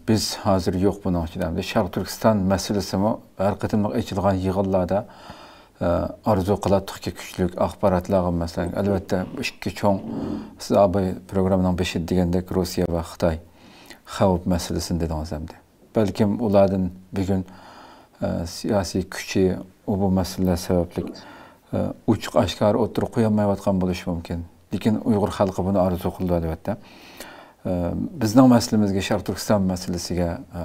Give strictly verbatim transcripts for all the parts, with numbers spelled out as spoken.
بىز ھازىر يوق بۇنىڭ ئىچىدە. ئەمدى شەرقىي تۈركىستان مەسىلىسىمۇ ھەر قېتىملىق ئېچىلغان يىغىنلاردا، ئە، ئارزۇ قىلاتتۇقكى، كۈچلۈك ئاخباراتلارغا، مەسىلەن، ئەلۋەتتە، ئىككى چوڭ، سىز ئاباي پروگراممىنىڭ بېشىدا دېگەندەك، روسىيە ۋە خىتاي خەۋپ مەسىلىسىنى دېدىڭىز ئەمدى. بەلكىم ئۇلاردىن بۈگۈن، ئە، سىياسىي كۈچى ئۇ بۇ مەسىلىلەر سەۋەبلىك، ئە، ئوچۇق ئاشكارا ئوتتۇرىغا قويالمايۋاتقان بولۇشى مۇمكىن. لېكىن ئۇيغۇر خەلقى بۇنى ئارزۇ قىلىدۇ، ئەلۋەتتە. ئە، بىزنىڭ مەسىلىمىزگە، شەرقىي تۈركىستان مەسىلىسىگە، ئە،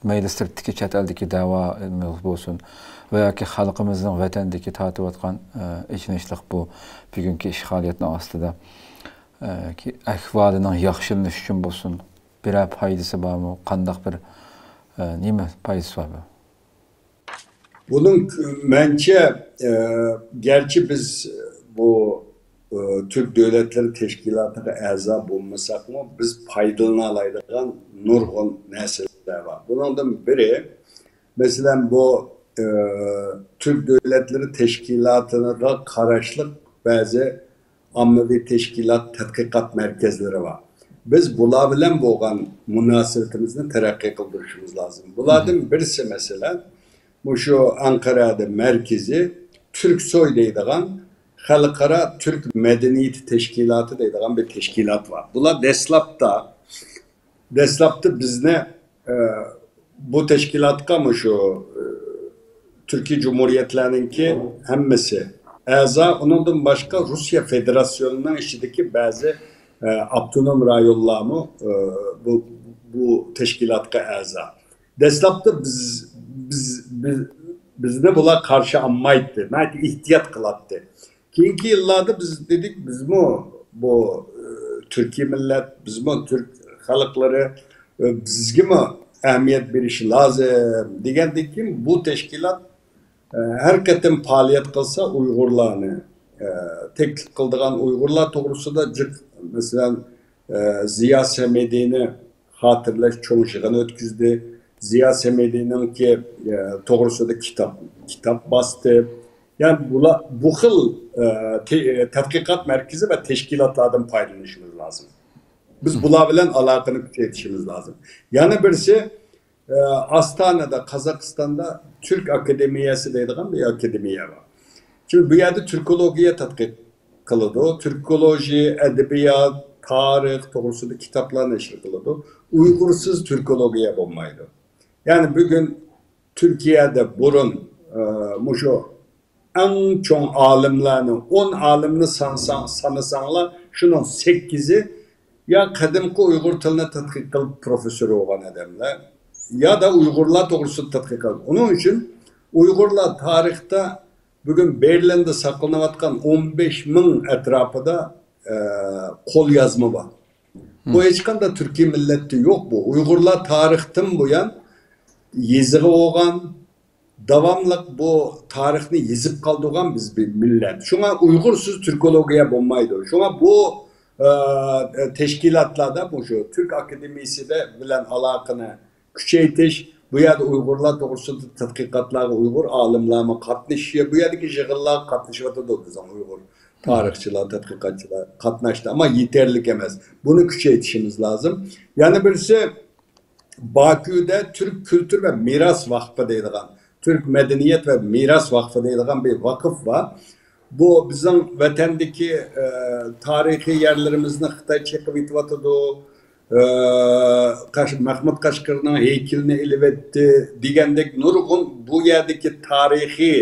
مەيلى سىرتتىكى، چەت ئەلدىكى دەۋا بولسۇن ۋە ياكى خەلقىمىزنىڭ ۋەتەندىكى تارتىۋاتقان، ئە، ئېچىنىشلىق بۇ بۈگۈنكى ئىشغالىيەتنىڭ ئاستىدا، ئە، كى-، ئەھۋالىنىڭ ياخشىلىنىشى ئۈچۈن بولسۇن، بىرەر پايدىسى بارمۇ؟ قانداق بىر، ئە، نېمە پايدىسى بار بۇ؟ بۇنىڭ، مەنچە، ئە، گەرچە بىز بۇ، ئە، تۈرك دۆلەتلىرى تەشكىلاتىغا ئەزا بولمىساقمۇ، بىز پايدىلىنالايدىغان نۇرغۇن نەرسىلەر بار. بۇنىڭدىن بىرى، مەسىلەن، بۇ، ئە، تۈرك دۆلەتلىرى تەشكىلاتىغا قاراشلىق بەزى ئاممىۋى تەشكىلات، تەتقىقات مەركەزلىرى بار. بىز بۇلار بىلەن بولغان مۇناسىۋىتىمىزنى تەرەققىي قىلدۇرۇشىمىز لازىم. بۇلاردىن بىرسى، مەسىلەن، مۇشۇ ئەنقەرەدە مەركىزى تۈركسوي دەيدىغان خەلقئارا تۈرك مەدەنىيىتى تەشكىلاتى دەيدىغان بىر تەشكىلات بار. بۇلار دەسلەپتە دەسلەپتە بىزنى، ئە، بۇ تەشكىلاتقا مۇشۇ، ئە، تۈركىي جۇمھۇرىيەتلەرنىڭكى ھەممىسى ئەزا، ئۇنىڭدىن باشقا روسىيە فېدېراتسىيونىنىڭ ئىچىدىكى بەزى، ئە، ئاپتونوم رايونلارمۇ، ئە، بۇ، بۇ تەشكىلاتقا ئەزا. دەسلەپتە بىز، بىز، بىز، بىزنى بۇلار قارشى ئالمايتتى، ناھايىتى ئېھتىيات قىلاتتى. كېيىنكى يىللاردا بىز دېدۇق، بىزمۇ بۇ، ئى، تۈركىي مىللەت، بىزمۇ تۈرك خەلقلىرى، ئى، بىزگىمۇ ئەھمىيەت بېرىش لازىم دېگەندىن كېيىن بۇ تەشكىلات، ئى، ھەر قېتىم پائالىيەت قىلسا ئۇيغۇرلارنى، ئى، تەكلىپ قىلىدىغان ئۇيغۇرلار توغرىسىدا جىق، مەسىلەن، ئى، زىيا سەمىدىنى خاتىرىلەش چوڭ يىغىن ئۆتكۈزدى. زىيا سەمىدىنىڭكى، ئى، توغرىسىدا كىتاب، كىتاب باستى. يەنى بۇلار، بۇ خىل، ئە، تە-، تەتقىقات مەركىزى ۋە تەشكىلاتلاردىن پايدىلىنىشىمىز لازىم. بىز بۇلار بىلەن ئالاقىنى كۈچەيتىشىمىز لازىم. يەنە بىرسى، ئە، ئاستانىدا، قازاقىستاندا تۈرك ئاكادېمىيەسى دەيدىغان بىر ئاكادېمىيە بار. چۈنكى بۇ يەردە تۈركولوگىيە تەتقىق قىلىدۇ. تۈركولوژى، ئەدەبىيات، تارىخ توغرىسىدا كىتابلار نەشر قىلىدۇ. ئۇيغۇرسىز تۈركولوگىيە بولمايدۇ. يەنى بۈگۈن تۈركىيەدە بۇرۇن، ئە، مۇشۇ ئەڭ چوڭ ئالىملارنى، ئون ئالىمنى سانىساڭ، سانىساڭلار، شۇنىڭ سەككىزى يا قەدىمكى ئۇيغۇر تىلىنى تەتقىق قىلىپ پروفېسسور بولغان ئادەملەر، يا دا ئۇيغۇرلار توغرىسىدا تەتقىق قىلىپ. ئۇنىڭ ئۈچۈن ئۇيغۇرلار تارىختا بۈگۈن بېرلىندا ساقلىنىۋاتقان ئون بەش مىڭ ئەتراپىدا، ئە، قوليازما بار. بۇ ھېچقانداق تۈركىي مىللەتتە يوق بۇ. ئۇيغۇرلار تارىختىن بۇيان يېزىغا بولغان، داۋاملىق بۇ تارىخنى يېزىپ قالدۇرغان بىز بىر مىللەت. شۇڭا ئۇيغۇرسىز تۈركولوگىيە بولمايدۇ. شۇڭا بۇ، ئە، تەشكىلاتلاردا، مۇشۇ تۈرك ئاكادېمىيىسىدە بىلەن ئالاقىنى كۈچەيتىش، بۇ يەردە ئۇيغۇرلار توغرىسىدا تەتقىقاتلارغا ئۇيغۇر ئالىملارمۇ قاتنىشىشى، بۇ يەردىكى يىغىنلارغا قاتنىشىۋاتىدۇ بىزنىڭ ئۇيغۇر تارىخچىلار، تەتقىقاتچىلار قاتناشتى، ئەمما يېتەرلىك ئەمەس. بۇنى كۈچەيتىشىمىز لازىم. يەنە بىرسى، باكۇدا تۈرك كۈلتۈر ۋە مىراس ۋاقفى دەيدىغان، تۈرك مەدەنىيەت ۋە مىراس ۋاقفى دەيدىغان بىر ۋاقىف بار. بۇ بىزنىڭ ۋەتەندىكى، ئە، تارىخىي يەرلىرىمىزنى خىتاي چېقىۋېتىۋاتىدۇ. ئە، قاش-، مەخمۇت قەشقىرىنىڭ ھەيكىلىنى ئېلىۋەتتى دېگەندەك نۇرغۇن بۇ يەردىكى تارىخىي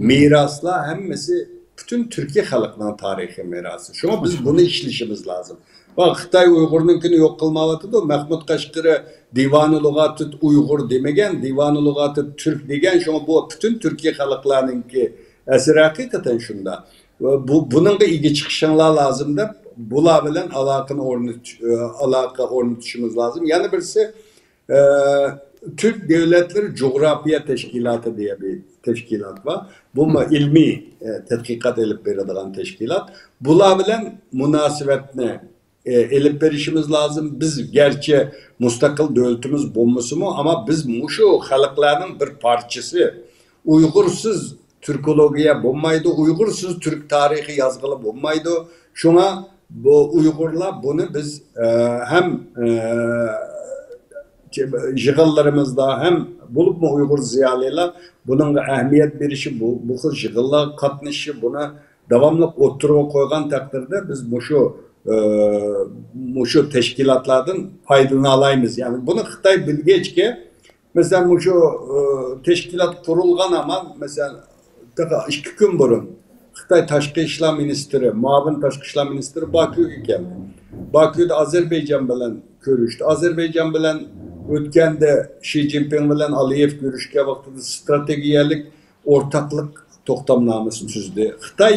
مىراسلار ھەممىسى پۈتۈن تۈركىي خەلقنىڭ تارىخىي مىراسى. شۇڭا بىز بۇنى ئىشلىشىمىز لازىم. بۇ خىتاي ئۇيغۇرنىڭكىنى يوق قىلمايۋاتىدۇ. مەخمۇت قەشقىرى دىۋانۇ لۇغاتىت ئۇيغۇر دېمىگەن، دىۋانۇ لۇغاتىت تۈرك دېگەن. شۇڭا بۇ پۈتۈن تۈركىي خەلقلەرنىڭكى ئەسىرى ھەقىقەتەن شۇنداق. بۇ، بۇنىڭغا ئىگە چىقىشىڭلار لازىم دەپ، بۇلار بىلەن ئالاقىنى ئورنىتىش، ئالاقە ئورنىتىشىمىز لازىم. يەنە بىرسى، ئە، تۈرك دۆلەتلىرى جۇغراپىيە تەشكىلاتى دېگەن بىر تەشكىلات بار. بۇمۇ ئىلمىي، ئە، تەتقىقات ئېلىپ بېرىدىغان تەشكىلات. بۇلار بىلەن مۇناسىۋەتنى، ئە، ئېلىپ بېرىشىمىز لازىم. بىز گەرچە مۇستەقىل دۆلىتىمىز بولمىسىمۇ، ئەمما بىز مۇشۇ خەلقلەرنىڭ بىر پارچىسى. ئۇيغۇرسىز تۈركولوگىيە بولمايدۇ، ئۇيغۇرسىز تۈرك تارىخى يازغىلى بولمايدۇ. شۇڭا بۇ ئۇيغۇرلار بۇنى بىز، ئە، ھەم، ئە، يىغىنلىرىمىزدا ھەم بولۇپمۇ ئۇيغۇر زىيالىيلار بۇنىڭغا ئەھمىيەت بېرىشى، بۇ، بۇ خىل يىغىنلارغا قاتنىشىشى، بۇنى داۋاملىق ئوتتۇرىغا قويغان تەقدىردە بىز مۇشۇ، ئە، مۇشۇ تەشكىلاتلاردىن پايدىلىنالايمىز. يەنى بۇنى خىتاي بىلگەچكە، مەسىلەن، مۇشۇ، ئە، تەشكىلات قۇرۇلغان ھامان، مەسىلەن، تېخى ئىككى كۈن بۇرۇن خىتاي تاشقى ئىشلار مىنىستىرى، مۇئاۋىن تاشقى ئىشلار مىنىستىرى باكۇگە كەلدى. باكۇدا ئازەربەيجان بىلەن كۆرۈشتى. ئازەربەيجان بىلەن ئۆتكەندە شى جىنپىڭ بىلەن ئالىيېۋ كۆرۈشكەن ۋاقتىدا ستراتېگىيەلىك ئورتاقلىق توختامنامىسىنى تۈزدى. خىتاي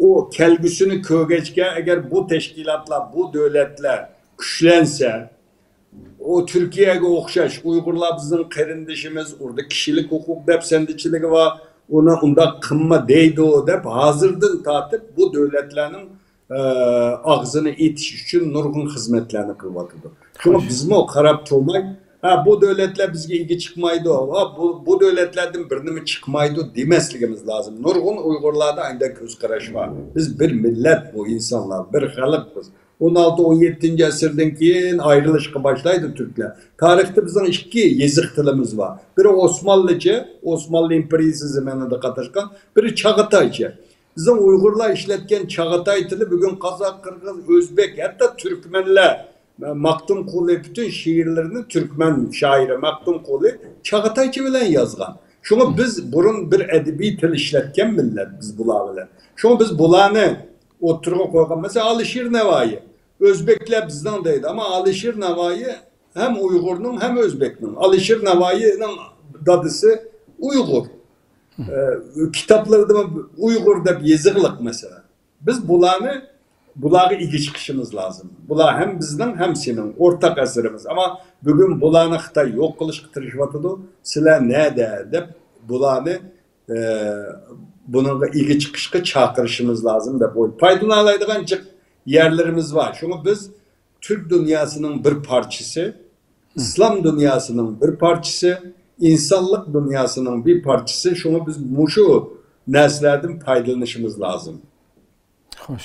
ئۇ كەلگۈسىنى كۆرگەچكە، ئەگەر بۇ تەشكىلاتلار، بۇ دۆلەتلەر كۈچلەنسە، ئۇ تۈركىيەگە ئوخشاش، ئۇيغۇرلار بىزنىڭ قېرىندىشىمىز، ئۇردا كىشىلىك ھوقۇق دەپسەندىچىلىكى بار، ئۇنى ئۇنداق قىلما دەيدۇ دەپ، ھازىردىن تارتىپ بۇ دۆلەتلەرنىڭ، ئە، ئاغزىنى ئېتىش ئۈچۈن نۇرغۇن خىزمەتلەرنى قىلىۋاتىدۇ. شۇڭا بىزمۇ قاراپ تۇرماي، ھە، بۇ دۆلەتلەر بىزگە ئىگە چىقمايدۇ، ھە، بۇ، بۇ دۆلەتلەردىن بىر نېمە چىقمايدۇ دېمەسلىكىمىز لازىم. نۇرغۇن ئۇيغۇرلاردا ئانداق كۆز قاراش بار. بىز بىر مىللەت، بۇ ئىنسانلار، بىر خەلق بىز. ئون ئالتە، ئون يەتتىنچى ئەسىردىن كېيىن ئايرىلىشقا باشلايدۇ تۈركلەر. تارىختا بىزنىڭ ئىككى يېزىق تىلىمىز بار. بىرى ئوسمانلىچە، ئوسمانلى ئىمپېرىيىسى زېمىنىدا قاتناشقان، بىرى چاغاتايچە. بىزنىڭ ئۇيغۇرلار ئىشلەتكەن چاغاتاي تىلى بۈگۈن قازاق، قىرغىز، ئۆزبەك، ھەتتا تۈركمەنلەر، ماختۇمقۇلى پۈتۈن شېئىرلىرىنى، تۈركمەن شائىرى ماختۇمقۇلى چاغاتايچە بىلەن يازغان. شۇڭا بىز بۇرۇن بىر ئەدەبىي تىل ئىشلەتكەن مىللەت بىز بۇلار بىلەن. شۇڭا بىز بۇلارنى ئوتتۇرىغا قويغان. مەسىلەن، ئالىشىر نەۋائى. ئۆزبەكلەر بىزنىڭ دەيدۇ، ئەمما ئالىشىر نەۋائى ھەم ئۇيغۇرنىڭ، ھەم ئۆزبەكنىڭ. ئالىشىر نەۋائىنىڭ دادىسى ئۇيغۇر. ئە، كىتابلىرىدىمۇ ئۇيغۇر دەپ يېزىقلىق، مەسىلەن. بىز بۇلارنى، بۇلارغا ئىگە چىقىشىمىز لازىم. بۇلار ھەم بىزنىڭ، ھەم سېنىڭ ئورتاق ئەسىرىمىز. ئەمما بۈگۈن بۇلارنى خىتاي يوق قىلىشقا تىرىشىۋاتىدۇ. سىلەر نەدە دەپ بۇلارنى، ئە، بۇنىڭغا ئىگە چىقىشقا چاقىرىشىمىز لازىم دەپ ئوي-، پايدىلىنالايدىغان جىق يەرلىرىمىز بار. شۇڭا بىز تۈرك دۇنياسىنىڭ بىر پارچىسى، ئىسلام دۇنياسىنىڭ بىر پارچىسى، ئىنسانلىق دۇنياسىنىڭ بىر پارچىسى. شۇڭا بىز مۇشۇ نەرسىلەردىن پايدىلىنىشىمىز لازىم. خوش،